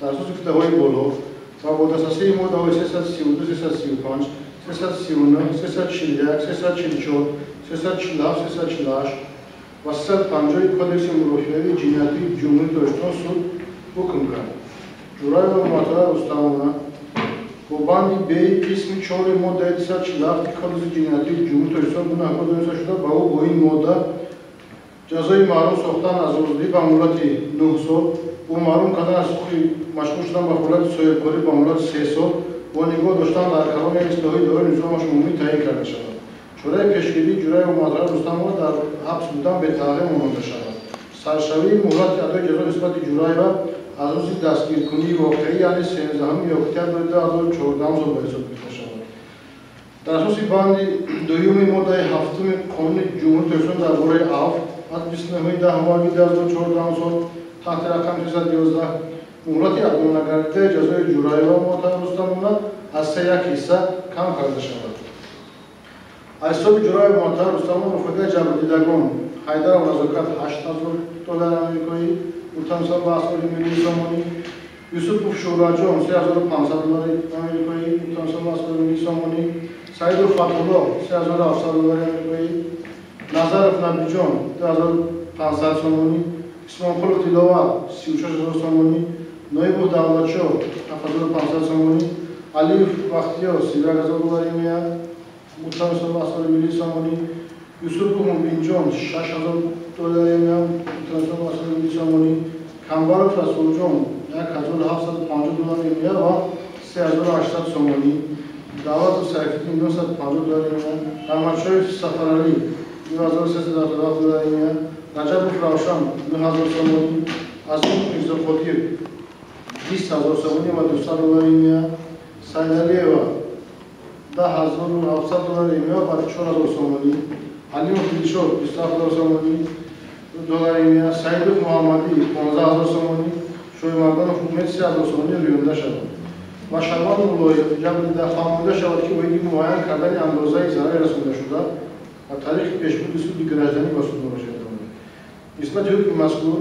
Дар асоси гуфтаҳои боло ва бо дастрасии моддаҳои 332, 335, 339, 341, 344, 347, 348 ва 350 Кодекси мурофиавии ҷиноятии Ҷумҳурии Тоҷикистон суд ҳукм кард. Ҷураева Муатара Рустамовна бо банди Б қисми 4 моддаи 247 Кодекси ҷиноятии Ҷумҳурии Тоҷикистон гунаҳкор дониста шуда, ба ӯ бо ин модда ҷазои маҳрум сохтан аз озодӣ ба муҳлати 9 сол, бо маҳрум кардан аз ҳуқуқи машғул шудан ба фаъолияти соҳибкорӣ ба муҳлати 3 сол, бо нигоҳ доштан дар колонияи ислоҳии доираи низомаш умумӣ таъин карда шавад. Чораи пешгирии Ҷураева Муатара Рустамова дар ҳабс будан бетағйир монда шавад. Саршавии муҳлати адои ҷазо нисбати Ҷураева аз рӯзи дастгиркунии воқеӣ, яъне 13 октябри 2014 сол ба ҳисоб гирифта шавад. Дар асоси банди дуюми моддаи 7 Қонуни Ҷумҳурии Тоҷикистон дар бораи афв аз 29.10 2014 сол таҳти рақами 311 муҳлати адонагардидаи ҷазои Ҷураева Муатара Рустамовна аз 3 ҳисса кам карда шавад. Аз ҳисоби Ҷураева Муатара Рустамовна мурофиаи ҷабрдидагон Ҳайдаров Назокат 8000 доллари амрикоӣ, мутаносиб ба асъори миллии сомонӣ, Юсупов Шӯраҷон 3500 доллари амрикоӣ, мутаносиб ба асъори миллии сомонӣ, Саидов Фатҳулло 3700 доллари амрикоӣ, Назаров Набиҷон 2500 сомонӣ, Исмонқулов Диловар 36000 сомонӣ, Ноибов Давлатшоҳ 7500 сомонӣ, Алиев Бахтиёр 31000 доллари мия, мутаносиб ба асъори миллии сомонӣ, Юсупов Мубинҷон 6000 доллари мия, мутаносиб ба асъори миллии сомонӣ, Камбаров Расулҷон 1750 доллари мия ва 3800 сомонӣ, Давлатов Сайфиддин 950 доллари мия, Раҳматшоев Сафаралӣ 2377 доллари мия, Раҷабов Равшан 9000 сомонӣ, Азимов Мирзоқодир 20000 сомонӣ ва 200 доллари мия, Сайдалиева 10700 доллари мия ва 4000 сомонӣ, Алимов Дилшод 27000 сомонӣ доллари мия, Саидов Муҳаммадӣ 15000 сомонӣ, Шоҳимарданов Умед 3000 сомонӣ рӯёнда шавад. Ва Шарван Муллоев ҷабрдида фаҳмонида шавад, ки оиди муайян кардани андозаи зарари расондашуда ва таърихи пешбурди суди гражданӣ ба суд муроҷиат намояд. Нисбати ҳукми мазкур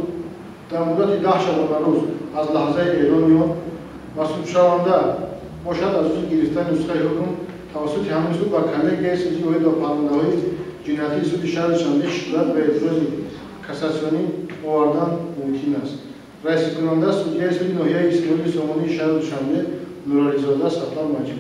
дар муддати 10 шабонарӯз аз лаҳзаи эълони он ва судшаванда бошад аз рӯзи гирифтани нусхаи ҳукм тавассути ҳамин суд ба коллегияи суди оид ба парвандаҳои ҷиноятии суди шаҳри Душанбе шикоят ва эътирози кассатсионӣ овардан мумкин аст. Раисикунанда судяи суди ноҳияи Исмоили Сомонии шаҳри Душанбе Нурализода Сафар Маҷид.